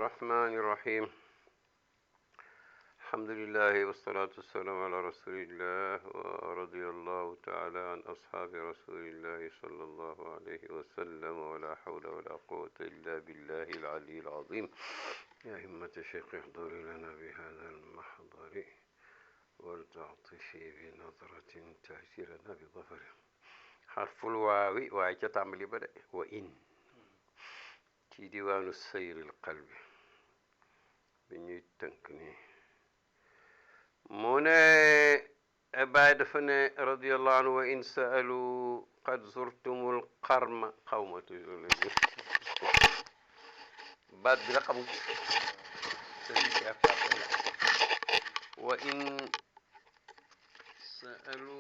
الرحمن الرحيم الحمد لله والصلاة والسلام على رسول الله ورضي الله تعالى عن أصحاب رسول الله صلى الله عليه وسلم ولا حول ولا قوة إلا بالله العلي العظيم يا همة الشيخ احضري لنا بهذا المحضر ولتعطفي بنظرة تأتي لنا بظفر حرف الواو واي تعملي بدأ وإن ci diwaanu sayril qalbi bi ñuy tënk nii mu ne baay dafa ne radiyallahu anhu wa in saalu qad zurtumul qarma xawma toujours la baat bi la xam wa in saalu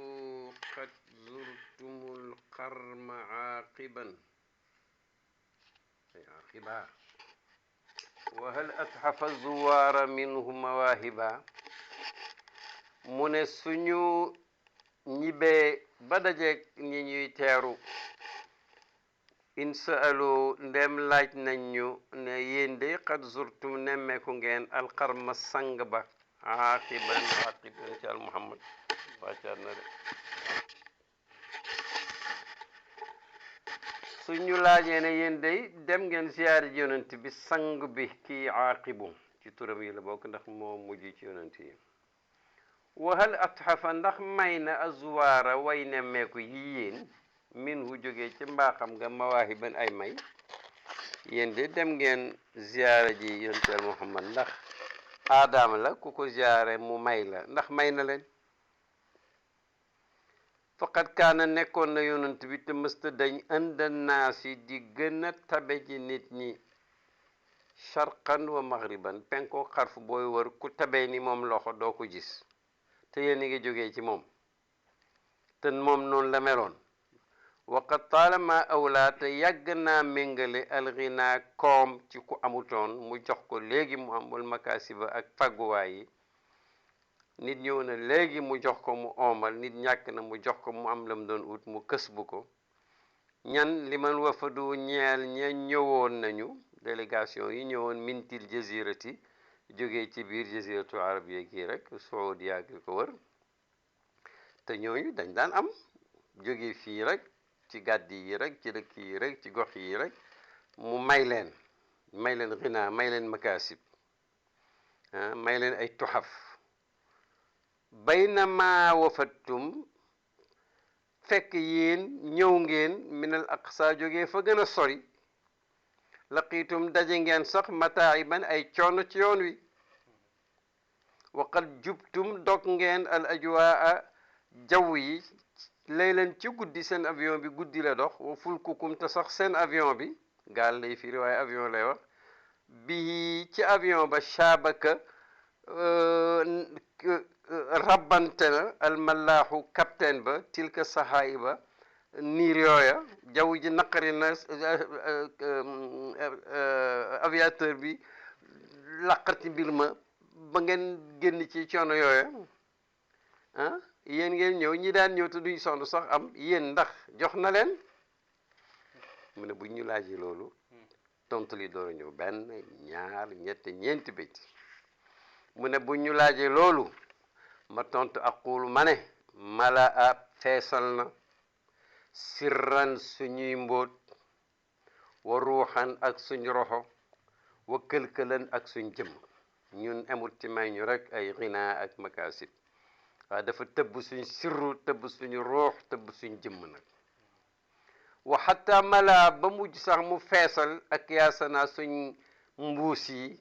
qad zurtumul qarma aaqiban عاقبا وهل أتحف الزوار منه مواهبا mu ne suñu ñibbee ba dajeek ñi ñuy teeru in saalu ndem laaj nañ ñu ne yéen de qad zurtum nemmeeku ngeen alxarma sang ba aaqiban ci al muhammad wàccaat na de suñu laajee ne yéen day dem ngeen ziyaare ji yonent bi sang bi kii aaqibu ci turam yi la bokk ndax moo mujj ci yonent yi wahal atxafa ndax may na azuwaara way nemmeeku yi yéen min hu jógee ci mbaaxam nga mawaahiban ay may yéen de dem ngeen ziyaare ji yonent al muhammad ndax aadaama la ku ko ziyaare mu may la ndax may na leen faqad kaana nekkoon na yonent bi te mësta dañ ënda naas yi di gën a tabe ci nit ñi sharqan wa maghriban penkoo xarfu booy wër ku tabee ni moom loxo doo ko gis te yéen a ngi jógee ci moom te moom noonu la meloon waqad taalama awlaa te yàgg naa méngale alxinaa koom ci ku amutoon mu jox ko léegi mu amul makaasiba ak fàgguwaay yi nit ñëw na léegi mu jox ko mu oomal nit ñàkk na mu jox ko mu am lam doon ut mu kës bu ko ñan li man wafadu ñeel ña ñëwoon nañu délégation yi ñëwoon mintil jazirati jógee ci biir jaziratu arabiya gi rek Saudiya gi ko wër te ñooñu dañ daan am jóge fii rek ci gàddi yi rek ci dëkk yi rek ci gox yi rek mu may leen xinaa may leen makaasib may leen ay tuxaf baynama wafattum fekk yéen ñëw ngeen minal aqsa jógee fa gën a sori laqiitum daje ngeen sax mataa'iban ay coono ci yoon wi waqad jubtum dog ngeen al ajwaa jaww yi laylan ci guddi seen avion bi guddi la dox wa fulkukum te sax seen avion bi gaal lay firi waaye avion lay wax bii ci avion ba shaabaka rabbante na almalaaxu capitaine ba tilka saxaayi ba niir yooya jaww ji naqari na aviateur bi laqarti mbir ma ba ngeen génn ci coono yooya yéen ngeen ñëw ñi daan ñëw te duñ sonn sax am yéen ndax jox na leen mu ne bu ñu laajee loolu tontu li door a ñëw benn ñaar ñett ñeenti béyti mu ne bu ñu laajee loolu ma tontu aqulu ma ne mala a feesal na sirran suñuy mbóot wa ruuxan ak suñ roxo wa kël-këlan ak suñ jëmm ñun amul ci may ñu rek ay xinaa ak makaasib waaye dafa tëbb suñ sirru tëbb suñu ruux tëbb suñ jëmm nag wa xatta mala ba mujj sax mu feesal ak yaasana suñ mbuus yi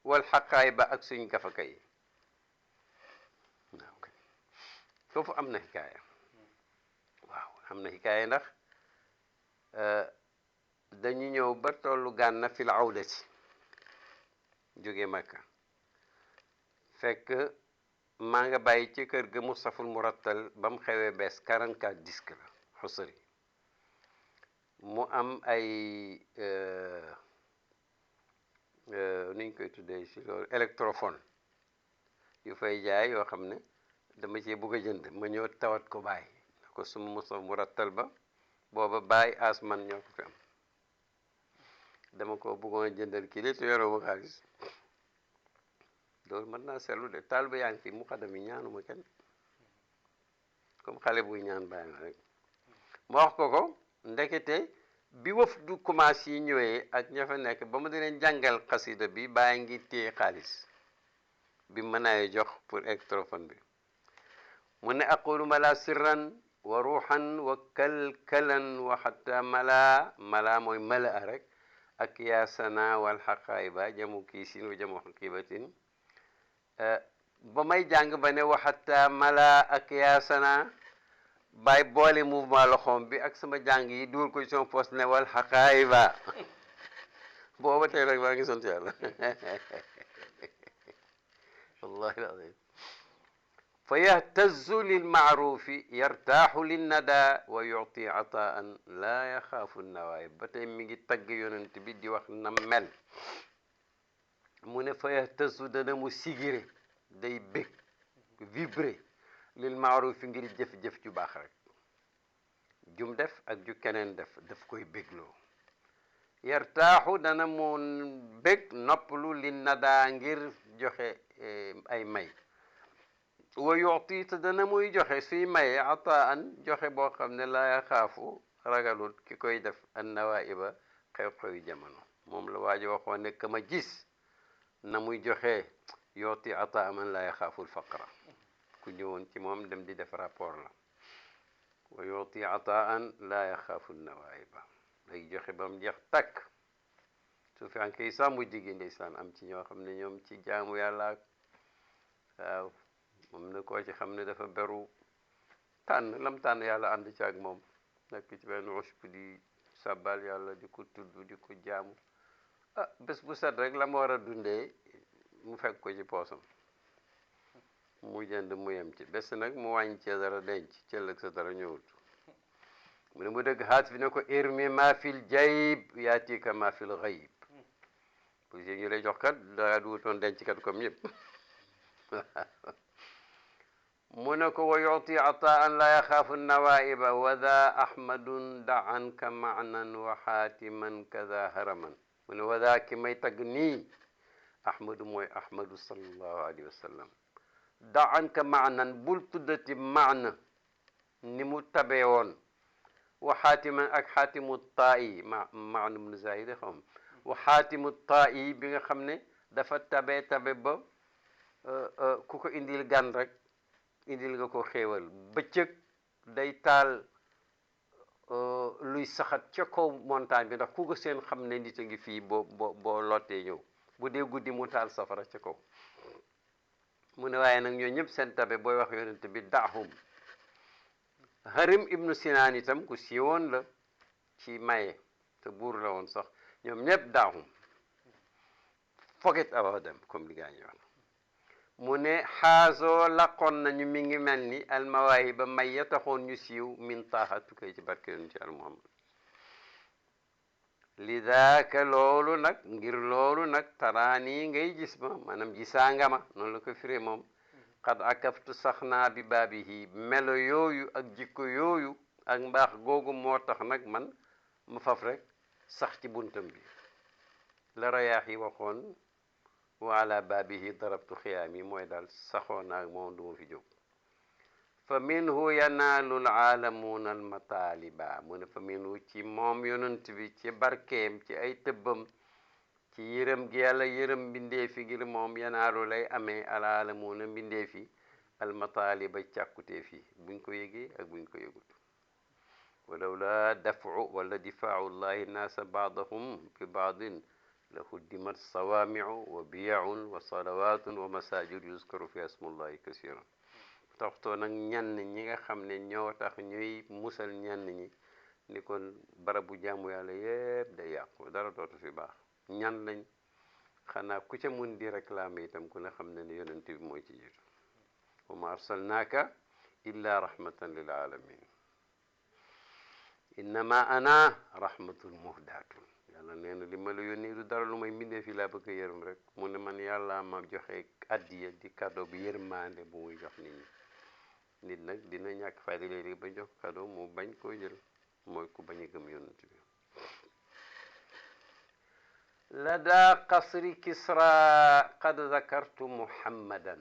wal xaqaay ba ak suñ gafaka yi foofu am na xikaaya waaw am na xikaaya ndax dañu ñëw ba tollu Gànna fil awdati jóge Makka fekk maa nga bàyyi ci kër ga Mustaful Murattal ba mu xewee bees 44 disque la xusari mu am ay niñ koy tuddee ci loolu électrophone yu fay jaay yoo xam ne dama cee bëgg a jënd ma ñëw tawat ko bàyyi ko suma Mustaful Murattal ba booba bàyyi asman ñoo ko fi am dama ko bëggoon jëndal kii de te yoroo ma xaalis loolu mën naa seetlu de taal ba yaa ngi fi muqaddam yi ñaanuma kenn comme xale buy ñaan bàyyi ma rek ma wax ko ndekete bi wëf du commencé yi ñëwee ak ña fa nekk ba ma di leen jàngal xasida bi bàyyi ngi téye xaalis bi mën naa jox pour électrophone bi mu ne aqulu mala sirran wa ruuxan wa kalkalan wa xatta mala mooy mala rek ak yaasana wal xaqaayiba jamu kiisin wa jamu xaqibatin ba may jàng ba ne wa xatta mala ak yaasana bàyyi boole mouvement loxoom bi ak sama jàng yi dugal ko ci sama poste ne wal xaqaayiba booba tey rek maa ngi sant yàlla wallahi alazim fa yahtazu lilmaarufi yartaaxu linnada wa yuti ataan laa yaxaafu nawaay ba tey mi ngi tagg yonent bi di wax na mel mu ne fa yahtazu dana mu sigire day bég vibré lilmaarufi ngir jëf-jëf ju baax rek jum def ak ju keneen daf koy bégloo yartaaxu dana mu bég noppalu linnada ngir joxe ay may wa yuti te dana muy joxe suy maye ataan joxe boo xam ne laa yaxaafu ragalut ki koy def an nawaiba xew-xewi jamono moom la waajo waxoon ne ka ma gis na muy joxe yuti ataa man laa yaxaaful faqra ku ñëwoon ci moom dem di def rapport la wa yuti ataan laa yaxaafu nawaiba day joxe ba mu jeex takk su fi ankay sax mu jigi ndeysaan am ci ñoo xam ne ñoom ci jaamu yàlla waaw moom na koo ci xam ne dafa beru tànn lam tànn yàlla ànd ci ak moom nekk ci benn usp di sabbal yàlla di ko tudd di ko jaamu bés bu set rek la ma war a dundee mu fekk ko ci poosam mu jënd mu yem ci bés nag mu wàññi ci dara denc cëllëg sa dara ñëwut mu ne mu dëgg xaat fi ne ko irmi ma fil jayib yaatika ma fil xayib bu si ñu lay jox kat daa dugutoon denc kat comme ñëpp mu ne ko wa yuti ataan la yaxaafu nawaiba wada ahmadun daanka maanan wa xaatiman kada haraman mu ne wada ki may tagg nii ahmadu mooy ahmadu sallallahu alayhi wa sallam daanka maanan bul tuddati maana ni mu tabee woon wa xaatiman ak xaatimu taayi maana ibnu zahid xam wa xaatimu taayi bi nga xam ne dafa tabe ba ku ko indil gan rek indil nga ko xéewal bëccëg day taal luy saxat ca kaw montagne bi ndax ku ko seen xam ne nit a ngi fii boo lottee ñëw bu dee guddi mu taal safara ca kaw mu ne waaye nag ñoo ñëpp seen tabe booy wax yonent bi daahum harim ibnu sinaan itam ku siiwoon la ci maye te buur la woon sax ñoom ñëpp daahum forget about them comme li gaa ñi wax mu ne xaasoo laqoon nañu mi ngi mel ni almawaahiba may ya taxoon ñu siiw min taaxa tukkee ci barke yonent ci al muhammad li daaka loolu nag ngir loolu nag taraani ngay gis ma maanaam gisaa nga ma noonu la ko firee moom xad akaftu sax naa bi baabihi melo yooyu ak jikko yooyu ak mbaax googu moo tax nag man ma faf rek sax ci buntam bi la rayaax yi waxoon wa ala baabihi darabtu xiyaami mooy daal saxoo naag moom du ma fi jóg fa minhu yanaalu alaalamuuna almataaliba mu ne fa minhu ci moom yonent bi ci barkeem ci ay tëbbam ci yërëm gi yàlla yërëm mbindeefi ngir moom yanaalu lay amee alaalamuuna mbindeefi almataaliba càkkuteefi buñ ko yëgee ak buñ ko yëgut walaw la dafu wala difaau llahi naasa baadahum bi baadin la huddimat sawaamiu wa biyaun wa salawatun wa masajid yuskaru fi asmullahi kasiran taxtoo nag ñenn ñi nga xam ne ñoo tax ñuy musal ñenn ñi ni kon barabu jaamu yàlla yépp day yàqu dara dootu fi baax ñan lañ xanaa ku ca mun di réclamer itam ku ne xam ne ne yonent bi mooy ci jiitu wa ma arsalnaaka illa rahmatan lil alamin innama ana rahmatun muhdatun yàlla nee na li ma la yónni du dara lu may mbindee fi laa bëgg a yërëm rek mu ne man yàlla ma joxe addiya di cadeau bi yërmaande bu muy jox nit ñi nit nag dina ñàkk fayda léegi ba jox cadeau mu bañ koo jël mooy ku bañ a gëm yonent bi لدى قصر كسرى قد ذكرت محمدا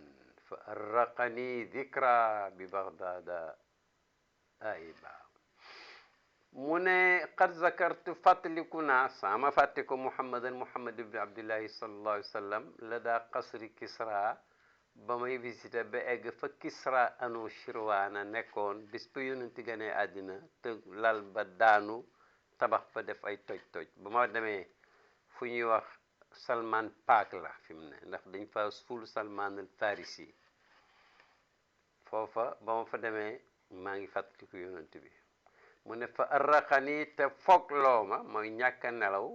فأرقني ذكرى ببغداد آيبا من قد ذكرت فاتلكنا سما فاتكو محمد بن عبد الله صلى الله عليه وسلم لدى قصر كسرى بامay visité ba egg fa Kisra anu Shirwana nekkoon bis bu yonent gane àddina te lal ba daanu tabax ba def ay toj-toj ba ma demee fu ñuy wax Salman Paak la fi mu ne ndax dañ fa suul Salman al Farisi foofa ba ma fa demee maa ngi fàttaliku yonent bi mu ne fa arraqani te fogloo ma mooy ñàkk a nelaw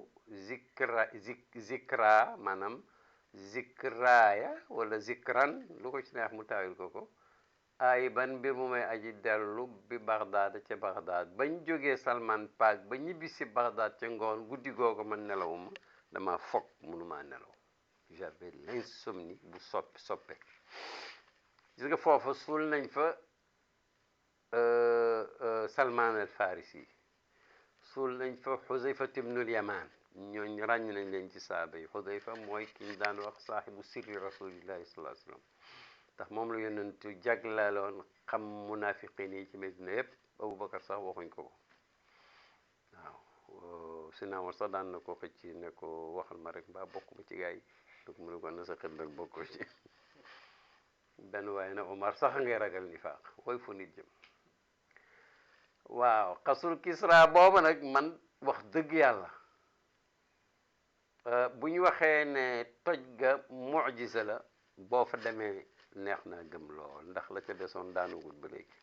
zikra maanaam zikraaya wala zikran lu ko ci neex mu taawil ko ay ban mbir mu may aji dellu bi Baghdad ca Baghdad bañ jógee Salman Paak ba ñibbi si Baghdad ca ngoon guddi googu man nelawuma dama foog mënuma nelaw j'avais l'insomnie bu soppe gis nga foofa suul nañ fa Salman al Farisi suul nañ fa Xuzayfa ibnul Yaman ñooñ ràññ nañ leen ci saaba yi Xuzayfa mooy ki ñu daan wax saaxibu sirri rasulillahi sallallahu alayhi wa sallam ndax moom la yonentu jagleeloon xam munafiqin yi ci Medina yëpp Abubakar sax waxuñ ko waaw Sina Omar sax daan na ko xëcc ne ko waxal ma rek mbaa bokk ma ci gaa yi donc mu ne ko na sa xel nag bokkoo ci benn waaye na Omar sax ngay ragal nifaaq woy fu nit jëm waaw xasul Kisra booba nag man wax dëgg yàlla bu ñu waxee ne toj ga mucjisa la boo fa demee neex naa gëm lool ndax la ca desoon daanugul ba léegi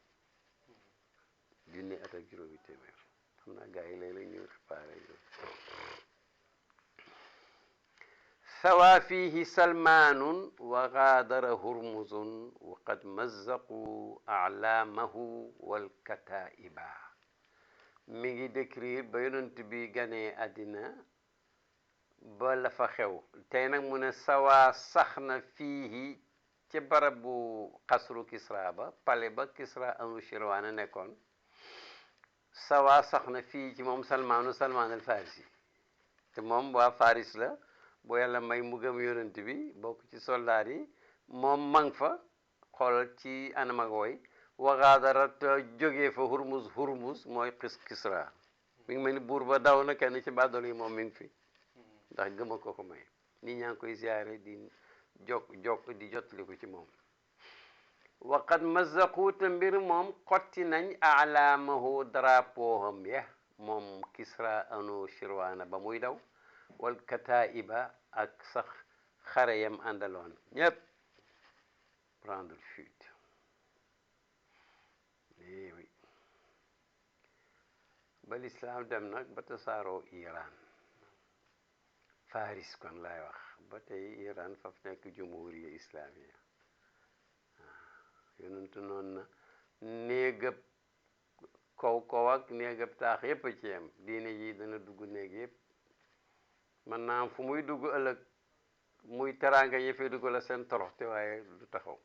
junni at ak juróomi téeméer xam naa gars yi léeg-léeg ñu xibaare sawa fihi salmanun wa gaadara hurmuzun wa qad mazzaqu alaamahu walkataiba mi ngi décrire ba yonent bi ganee àddina ba la fa xew tey nag mu ne sawa sax na fiihi ci barab bu xasru Kisra ba pale ba Kisra anu Shirwana nekkoon sawa sax na fii ci moom Salman al Farisi te moom waa Faris la boo yàlla may mu gëm yonent bi bokk ci soldaar yi moom mang fa xoolal ci anam ak woy waxaadara te jógee fa Hurmuz mooy Kisra mi ngi mel ni buur ba daw na kenn ci bàddol yi moom mi ngi fi ndax gëma ko may nit ñaa ngi koy ziare di jokk di jottaliku ci moom waqad mazaqu te mbir moom xotti nañ alaamahu drapeau am ya moom Kisra anu Shirwana ba muy daw wal kataiba ak sax xare yam àndaloon ñépp prendre fuite oui ba l'islam dem nag ba tasaaroo Iran Faris kon laay wax ba tey Iran faf nekk jumhuriya islamiya yonentu noonu na néegab kaw ak néegab taax yépp a ci yem diine ji dana dugg néeg yépp man naa am fu muy dugg ëllëg muy teraanga yi fi dugg la seen toroxte waaye du taxaw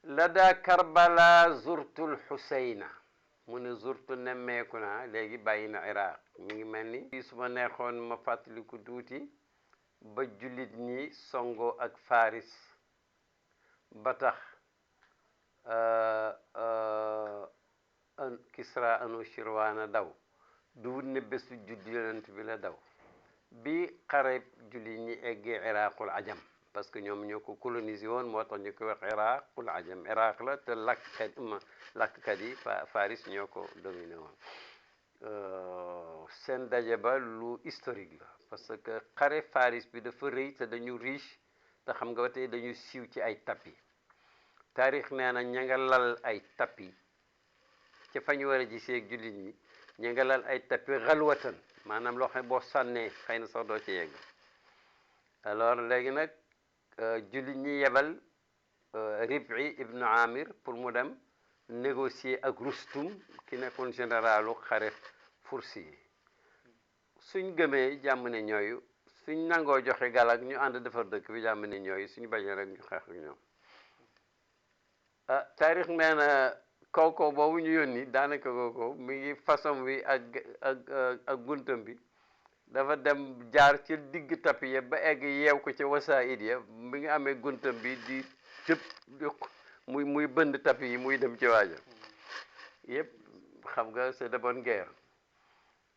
lada Karbala zurtul Husayna mu ne zurtu nemmeeku naa léegi bàyyi na Iraq mi ngi mel ni su ma neexoon ma fàttaliku tuuti ba jullit ñi songo ak Faris ba tax Kisra anu Shirwana daw du wut ne bésu juddi yonent bi la daw bi xare jullit ñi eggee Iraqul ajam parce que ñoom ñoo ko colonisé woon moo tax ñu koy wax Iraqul ajam Iraq la te lakkkat yi Faris ñoo ko dominé woon seen daje ba lu historique la parce que xare Faris bi dafa rëy te dañu riche te xam nga ba tey dañu siiw ci ay tapis taarix nee na ña nga lal ay tapis ci fa ñu war a gisee ak jullit ñi ña nga lal ay tapis xalwatan maanaam loo xam ne boo sànnee xëy na sax doo ci yegg alors léegi nag jullit ñi yebal Rib'i ibnu Amir pour mu dem négocier ak Rustum ki nekkoon généralu xare Fursi yi suñ gëmee jàmm ne ñooyu suñ nangoo joxe galak ñu ànd defar dëkk bi jàmm ne ñooyu suñu bañee rek ñu xeex ak ñoom taarix nee na kaw boobu ñu yónni daanaka kooku mi ngi façon bi ak guntam bi dafa dem jaar ci digg tapi ya ba egg yeew ko ci wasaid ya mi nga amee guntam bi di tëb muy bënd tapi yi muy dem ci waaja yëpp xam nga c'est de bonne guerre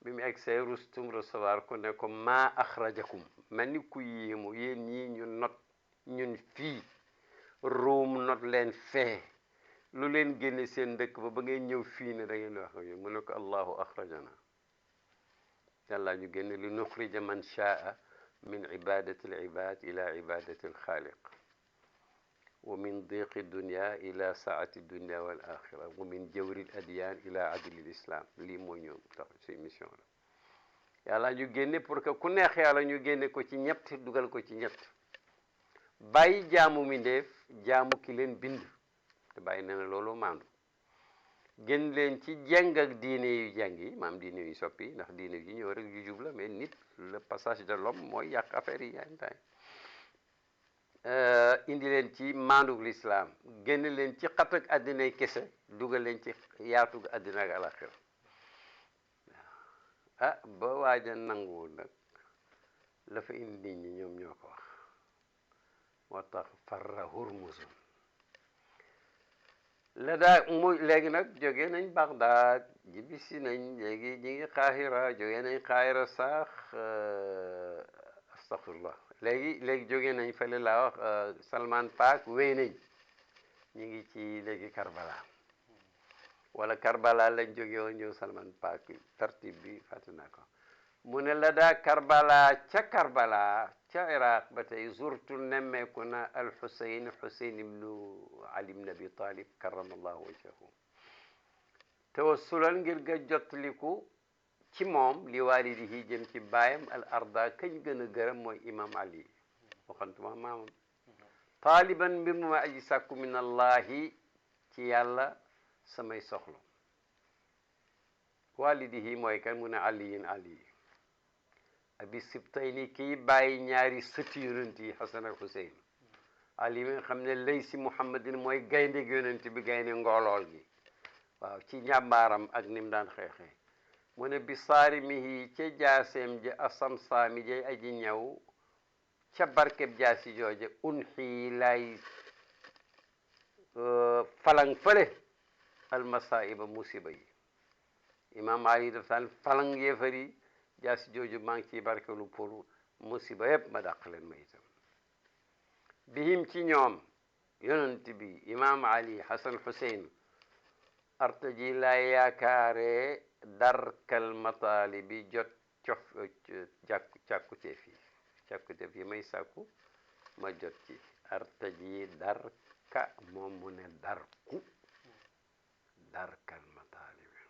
bi mu egg see Rustum recevoir ko ne ko maa axrajakum mel ni ku yéemu yéen ñii ñu not ñun fii Ruum not leen fee lu leen génne seen dëkk ba ngeen ñëw fii ne da ngeen wax ak mu ne ko allahu axrajana yàlla ñu génne li nuxrija man shaa min ibadati al ibad ila ibadati al xaaliq wa min diqi dunia ila saati dunia wal axira wa min jawri al adyan ila adli al islam lii moo ñoom tax si mission la yàlla ñu génne pour que ku neex yàlla ñu génne ko ci ñett dugal ko ci ñett bàyyi jaamu mi ndeef jaamu ki leen bind te bàyyi nee na loolu maandu gën leen ci jàng ak diine yu jàng yi maam diine yu soppi ndax diine yi ñëw rek yu jub la mais nit le passage de l'homme mooy yàq affaire yi yaa ngi indi leen ci maandug l'islam génn leen ci xat ak addinay kese dugal leen ci yaatug addina ak alaxira ah ba waaja nanguwul nag la fa indi nit ñi ñoom ñoo ko wax moo tax farra hurmuzun la daa muy léegi nag jóge nañ Bagdad jibisi nañ léegi ñi ngi Qahira jóge nañ Qahira sax astaghfirullah léegi jóge nañ fële laa wax Salman Paak wéy nañ ñi ngi ci léegi Karbala wala Karbala lañ jóge woon ñëw Salman Paak tartib bi fàtte naa ko mu ne la daa Karbala ca Iraq ba tey zurtu nemmeeku na al Xuseyn ibnu Ali ibn Abi Talib karamallahu wajhahu tawassulan ngir ga jotliku ci moom li walidihi jëm ci baayam al arda kañ gën a gërëm mooy imam Ali waxantuma maamam taaliban mbir mu ma aji sàkku min allahi ci yàlla samay soxla walidihi mooy kan mu ne Ali abi sibtayni kii bàyyi ñaari sëti yonent yi Hasan ak Huseyn Ali mi nga xam ne laysi Muhammadin mooy gaynde yonent bi gaynde ngoolool gi waaw ci njàmbaaram ak nim daan xeexee mu ne bi saarimihi ca jaaseem ja asam saami jay aji ñaw ca barkeb jaasi jooje unxii lay falang fële almasaiba musiba yi imam Ali daf daan falang yéefari jaasi jooju maa ngi ciy barkelu pour musiba yëpp ma dàq leen ma itam bihim ci ñoom yonent bi imam Ali Hasan Huseyn artaji lay yaakaare darkal matalibi jot càkkuteef yi may sàkku ma jot ci artaji darka moom mu ne darku darkal matalibi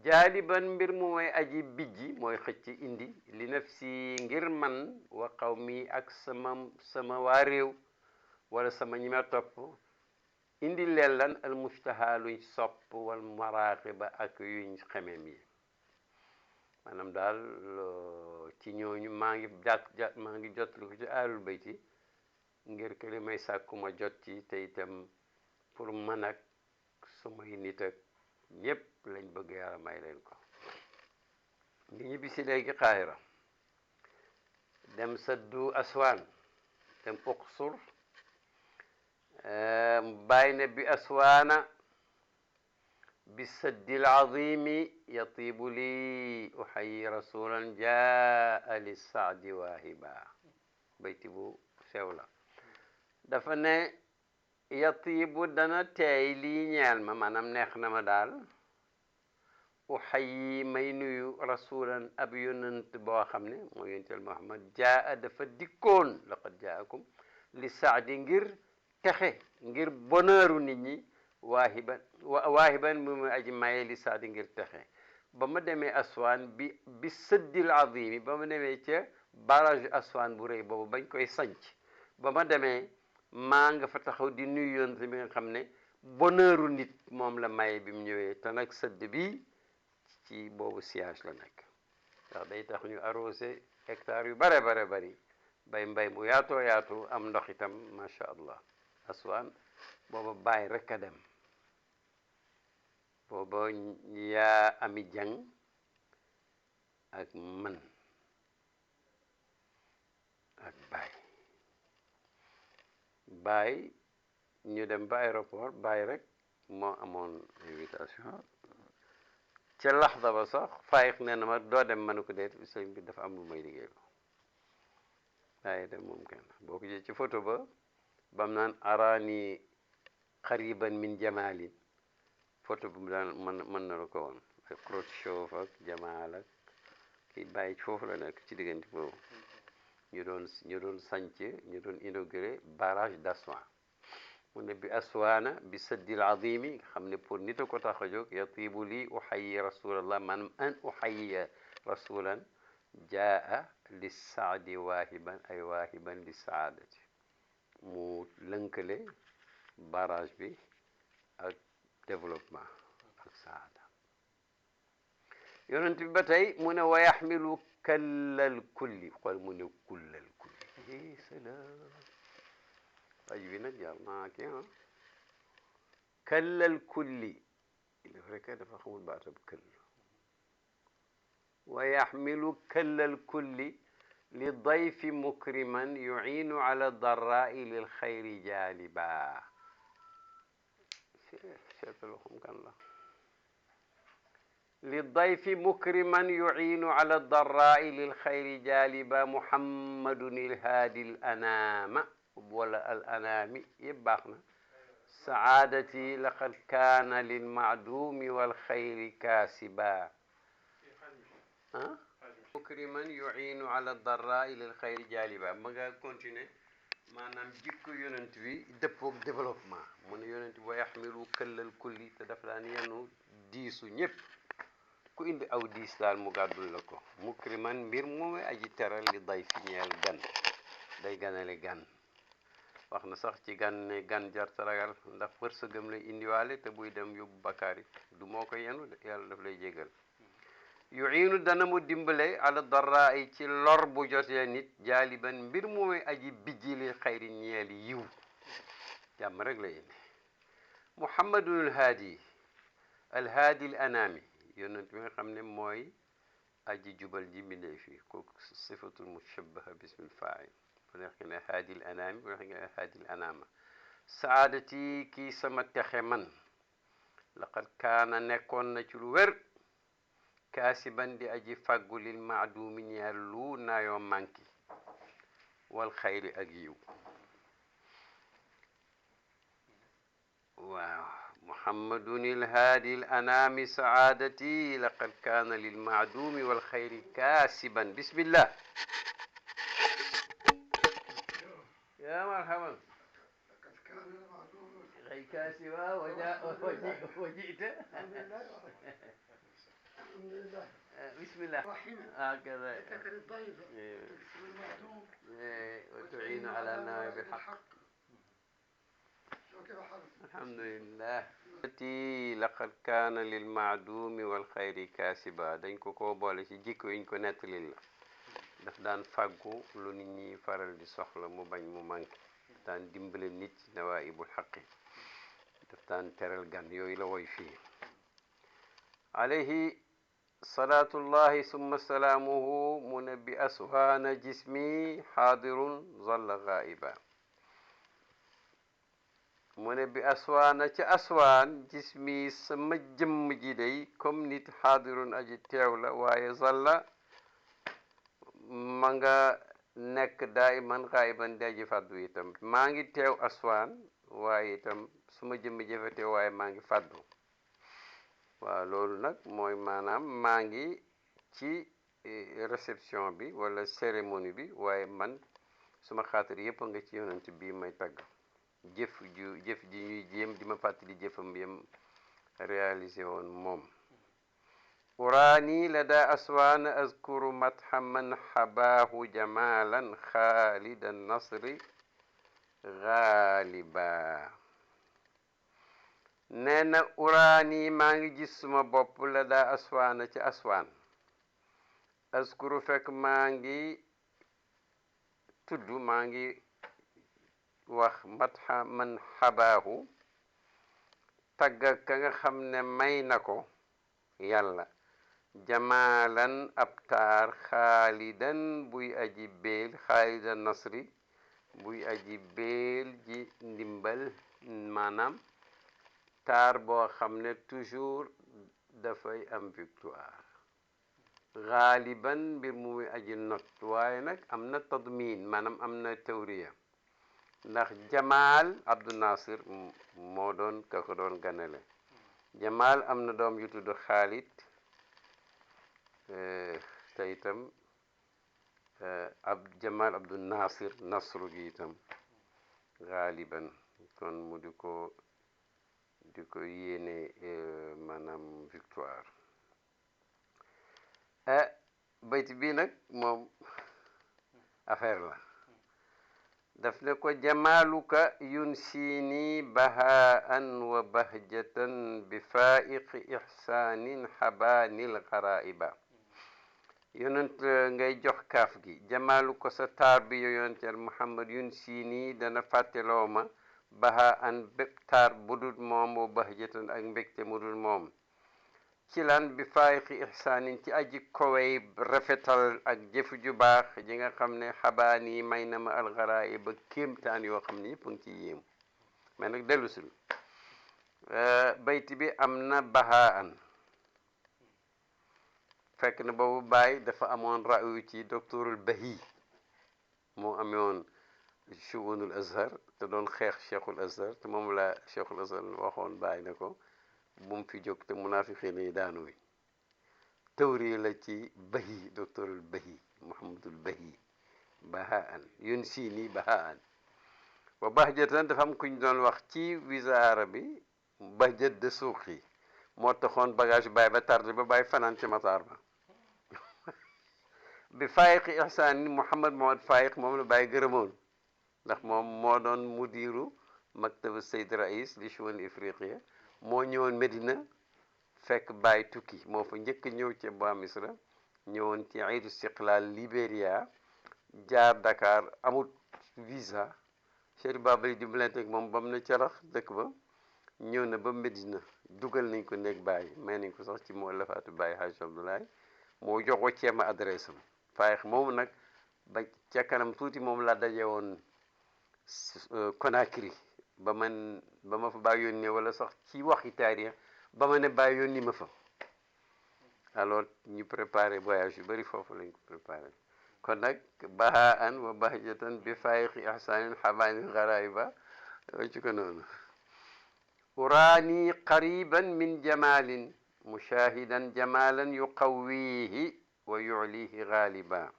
jaaliban mbir mu mooy aji bijji mooy xëcc indi li nafsi ngir man wa qawmi ak sama waa réew wala sama ñi ma topp indi leen lan al mustaha luñ sopp wal maraqiba ak yuñ xemem yi maanaam daal ci ñooñu maa ngi jotlu ko ci aalul bayti ngir que li may sàkku ma jot ci te itam pour man ak sumay nit ak ñëpp lañ bëgg yàlla may leen ko ngi ñibbi si léegi Qaahira dem saddu aswaan dem uqsur bàyyi ne bi aswaana bi saddi alazimi yatibu li uxayi rasulan jaa li saadi waahiba bayti bu sew la dafa ne yatibu dana teey lii ñeel ma maanaam neex na ma daal uxayi may nuyu rasulan ab yonant boo xam ne mooy yonentel Muhammad jaa dafa dikkoon laqad jaakum li saadi ngir texe ngir bonheuru nit ñi waahiban mu aji maye li saadi ngir texe ba ma demee aswaan bi sëddil azimi ba ma demee ca barrage aswaan bu rëy boobu bañ koy sanc ba ma demee maa nga fa taxaw di nuyu yoon bi nga xam ne bonheuru nit moom la maye bi mu ñëwee te nag sëdd bi ci boobu siège la nekk ndax day tax ñu arrosé hectares yu bare bari mbay mu yaatoo yaatu am ndox itam macha allah aswaan booba bàyyi rek a dem booba yaa ami jang ak man ak baay ñu dem ba aéroport baay rek moo amoon invitation ca laxda ba sax Faye nee na ma doo dem ma ne ko déet sëñ bi dafa am lu may liggéey waaye dem moom kenn boo ko jëlee ci photo ba bam naan araani xariban min jamalin photo bu mu daan mën na la ko woon ak Khrouchtchev ak Jamal ak kii bàyyi foofu la nekk ci diggante boobu ñu doon sanc ñu doon inauguré barrage d'Aswan mu ne bi aswaana bi saddil azimi nga xam ne pour nit a ko tax a jóg yatibu lii uxayi rasulallah maanaam an uxayiya rasulan jaa li saadi waahiban ay waahiban li saadati mu lënkale barrage bi ak développement ak saada yonent bi ba tey mu ne wa yaxmilu kallal kulli xool mu ne kullal kulli salaam aj bi nag jaar naa kii kallal kulli il faut que dafa xamul baatab këll wa yaxmilu kallal kulli li dayfi mukriman yuciinu ala darraai lil xayri jaaliba seetalu xam kan la li dayfi mukriman yuciinu ala darraai lil xayri jaaliba muhammadun ilhaadi l anaama wala al anaami yëpp baax na saadati laqad kaana lilmacduumi walxayri kaasiba mukriman yuciinu ala darraai lil xayri jaaliba ma nga continuer maanaam jikko yonent bi dëppoog développement mu ne yonent bi wa yaxmilu këllal kulli te daf daan yenu diisu ñëpp ku indi aw diis daal mu gàddul la ko mukriman mbir moomu aji teral li day fi ñeel gan day ganale gan wax na sax ci gan ne gan jarta ragal ndax wërsëgam lay indiwaale te buy dem yóbbu bakkaar yi du moo ko yenu yàlla daf lay jégal yuinu dana mu dimbale ala darra ay ci lor bu jotee nit jaaliban mbir mooy aji bijjili xayri ñeel yiw jàmm rek la indi muhammadun alhaadi al anaami yonent bi nga xam ne mooy aji jubal ji mbindee fii kooku sifatul mushabbaha bismil faa'il bu neex nga ne haadi al anaami bu neex nga ne haadi al anaama saadati kii sama texe man laqad kaana nekkoon na ci lu wér kaasiban di aji fàggu lil maaduumi ñeel lu naayoo manki wal xayri ak yiw waaw muhammadun ilhaadi l anaami saadati laqad kaana lil maaduumi wal xayri kaasiban bismillah ya marhaban xay kaasiba wajita بسم الله هكذا الضيف والمعدوم وتعين على النوائب بالحق الحمد لله لقد كان للمعدوم والخير كاسبا dañ ko boole ci jikko yiñ ko nettali la daf daan fàggu lu nit ñi faral di soxla mu bañ mu manqué daan dimbale nit ci nawaibul xaqi daf daan teral gan yooyu la woy fii alayhi salaatullahi summa salaamuhu mu ne bi aswaana jismi xaadirun zalla gaiba mu ne bi aswaana ci aswaan jismi sama jëmm ji day comme nit xaadirun aji teew la waaye zalla ma nga nekk daiman gaiban di aji fàddu itam maa ngi teew aswaan waaye itam suma jëmm jëfe teew waaye maa ngi fàddu waaw loolu nag mooy maanaam maa ngi ci réception bi wala cérémonie bi waaye man suma xaatir yëpp nga ci yonent bii may tagg jëf ji ñuy jéem di ma fàttali jëfam yam réalisé woon moom uraani lada aswaan azkuru matha man xabaahu jamalan xaalida nasri gaaliba nee na uraani maa ngi gis suma bopp la daa aswaana ci aswaan askuru fekk maa ngi tudd maa ngi wax matxa man xabaahu tagga ka nga xam ne may na ko yàlla jamaalan ab taar xaalidan buy aji beel xaalidan nasri buy aji beel ji ndimbal maanaam taar boo xam ne toujours dafay am victoire xaaliban mbir mu muy aji not waaye nag am na tadmin maanaam am na tawriya ndax jamaal Abdou Nasir moo doon ka ko doon ganale jamaal am na doom yu tudd Xaalid te itam jamaal Abdou Nasir nasru gi itam xaaliban kon mu di ko yéene maanaam victoire bayt bii nag moom affaire la daf ne ko jamaaluka yunsini bahaan wa bahjatan bi faiqi ihsanin xabaanil garaiba yonent ngay jox kaaf gi jamaalu ko sa taar bi yo yonenteel Muhammad yunsini dana fàtteloo ma bahaan bépp taar budul moom wa bahjatan ak mbégte mudul moom ci lan bi faayiqi ihsaanin ci aji kowey rafetal ak jëf ju baax ji nga xam ne xabaan yi may na ma alxaraay ba kéemtaan yoo xam ne yëpp a ngi ciy yéemu mais nag dellu sil bayti bi am na bahaan fekk na boobu Baay dafa amoon rayu ci docteurul Bahi moo amoon shu'unul azhar te doon xeex cheikhul azhar te moom la cheikhul azhar waxoon Baay ne ko bu mu fi jóg te munaafiqiin yi daanuy tawri la ci Bahi docteurul Bahi Muhammadul Bahi bahaan yun siini bahaan wa bahjatan dafa am kuñ doon wax ci wisaara bi bahjat de suuqi moo taxoon bagage Baay ba tardé ba Baay fanaan ci mataar ba bi faayiqi ihsaan Muhammad Mohamad Faayiq moom la Baay gërëmoon ndax moom moo doon mudiru maktab Seyd Rais li shu'un ifriqiya moo ñëwoon Medina fekk Baay tukki moo fa njëkk ñëw ci ba Misra ñëwoon ci Iidu Istiqlaal Libéria jaar Dakar amul visa Cheikh Babali dimbalante ak moom ba mu ne carax dëkk ba ñëw na ba Medina dugal nañ ko néeg Baay may nañ ko sax ci moo lafaatu Baay Hajj Abdoulaye moo jox ko ceema adresse am Faayiq moomu nag ba ca kanam tuuti moom laa daje woon Conakry ba ma fa Baay yónnee wala sax ci waxi taarix ba ma ne Baay yónni ma fa alors ñu préparé voyage yu bëri foofu lañ ko préparé kon nag bahaan wa bahjatan bi faayiqi ihsaanin xabaanil garaiba ci ko noonu uraani qariban min jamalin mushahidan jamalan yuqawihi wa yulihi gaaliba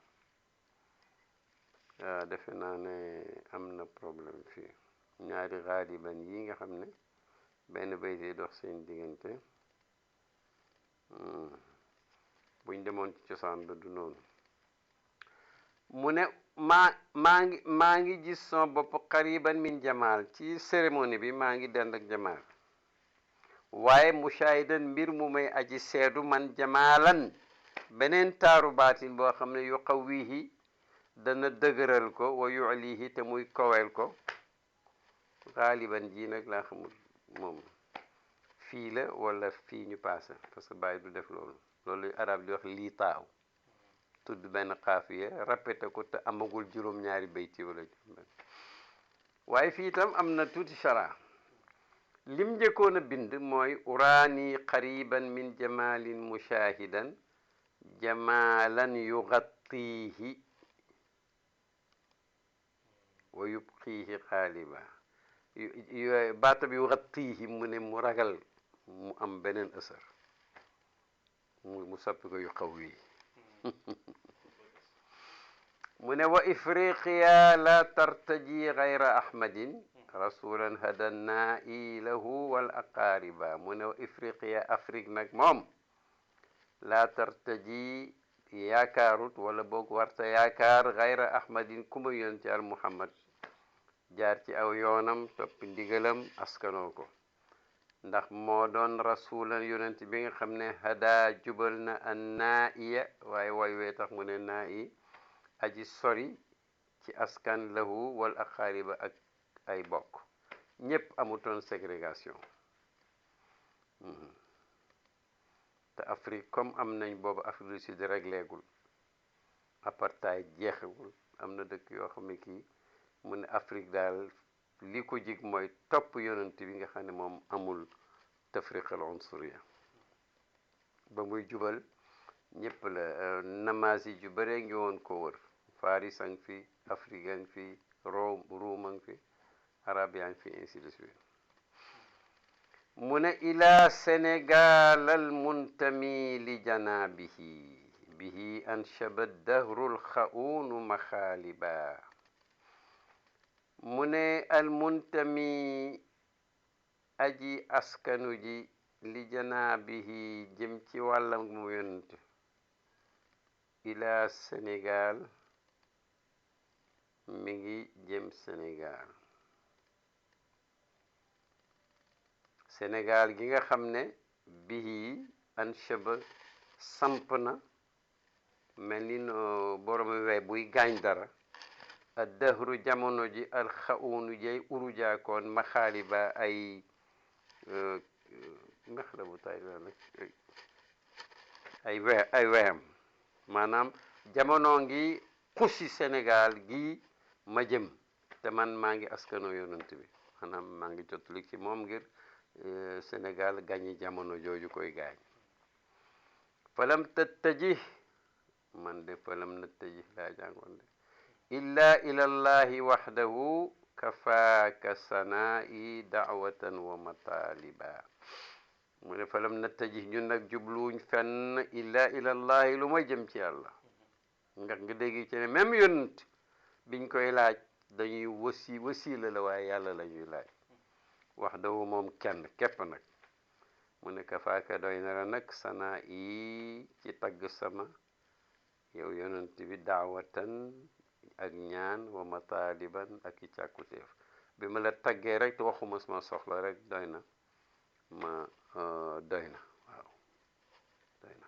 defe naa ne am na problème fii ñaari gaaliban yi nga xam ne benn baytee dox seen diggante buñ demoon ci cosaan ba du noonu mu ne maa ngi gis sama bopp qariban min jamaal ci cérémonie bi maa ngi dend ak jamaal waaye mushahidan mbir mu may aji seedu man jamaalan beneen taaru baatin boo xam ne yuqawihi dana dëgëral ko wa yulihi te muy kowel ko xaaliban ji nag laa xamul moom fii la wala fii ñu paase parce que Baay du def loolu arab di wax lii taaw tudd benn xaafiya répété ko te amagul juróom-ñaari bayti wala juróom-benn waaye fii itam am na tuuti chara lim njëkkoon a bind mooy uraani qariban min jamalin mushahidan jamalan yugattihi wa yubqihi xaaliba baata bi yugattihi mu ne mu ragal mu am beneen ësër mu soppi ko yu xaw wi mu ne wa ifriqiya la tartaji gayra ahmadin rasulan hadanna ilahu wal aqariba mu ne wa ifriqiya Afrique nag moom la tartaji yaakaarut wala boog warta yaakaar gayra ahmadin ku ma yoon ci al Muhammad jaar ci aw yoonam toppi ndigalam askanoo ko ndax moo doon rasulan yonent bi nga xam ne hada jubal na an naiya waaye way wee tax mu ne nai aji sori ci askan lahu wal aqariba ak ay bokk ñépp amutoon ségrégation te Afrique comme am nañ boobu Afrique du Sud régléegul apartheid jeexewul am na dëkk yoo xam ne kii mu ne Afrique daal li ko jig mooy topp yonent bi nga xam ne moom amul tafriqal unsuriya ba muy jubal ñëpp la namaasi ju bëree ngi woon ko wër Faris a ngi fi Afrique a ngi fi Ruum a ngi fi arab yaa ngi fi ainsi de suite mu ne ila Sénégal al muntami li janabihi bihi anshaba dahru lxaunu maxaaliba mu ne al muntami aji askanu ji li janaabihi jëm ci wàllam mu yonent ila Sénégal mi ngi jëm Sénégal Sénégal gi nga xam ne bihi anshaba samp na mel ni no borom we buy gaañ dara ad dahru jamono ji alxaunu jay urujaakoon maxaaliba ay ndax la bu tay la nag ay weyam maanaam jamono ngi xusi Sénégal gi ma jëm te man maa ngi askano yonent bi maanaam maa ngi jotli ci moom ngir Sénégal gañi jamono jooju koy gaañ falam tattaji man de falam nattaji laa jàngoon de illa ilallahi waxdahu kafaaka sanaa'i daawatan wa mataliba mu ne falam nattaji ñun nag jubluwuñ fenn illa ilallahi lu may jëm ci yàlla ndax nga dégg ci ne même yonent biñ koy laaj dañuy wasiila la waaye yàlla la ñuy laaj waxdahu moom kenn képp nag mu ne kafaaka doy na la nag sanaa'i ci tagg sama yow yonent bi daawatan ak ñaan wa mataliban ak i càkkutéef bi ma la taggee rek te waxuma sama soxla rek doy na ma doy na waaw doy na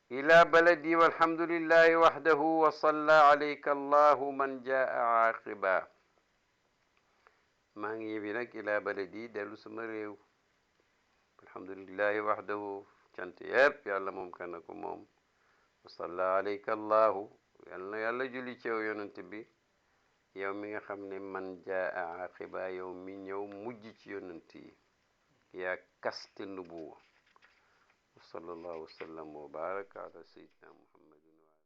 ila baladi walhamdulillahi wahdahu wa salla alayka allahu man jaa aqiba maa ngi yëbi nag ila baladi dellu sama réew alhamdulillahi wahdahu cant yépp yàlla moom kan ko moom wa salla alayka allahu yal na yàlla julli ci yow yonent bi yow mi nga xam ne man jaa aqiba yow mi ñëw mujj ci yonent yi yaa kaste nubuwa wa sallallahu wa sallam wa baraka ala sayyidina Muhammad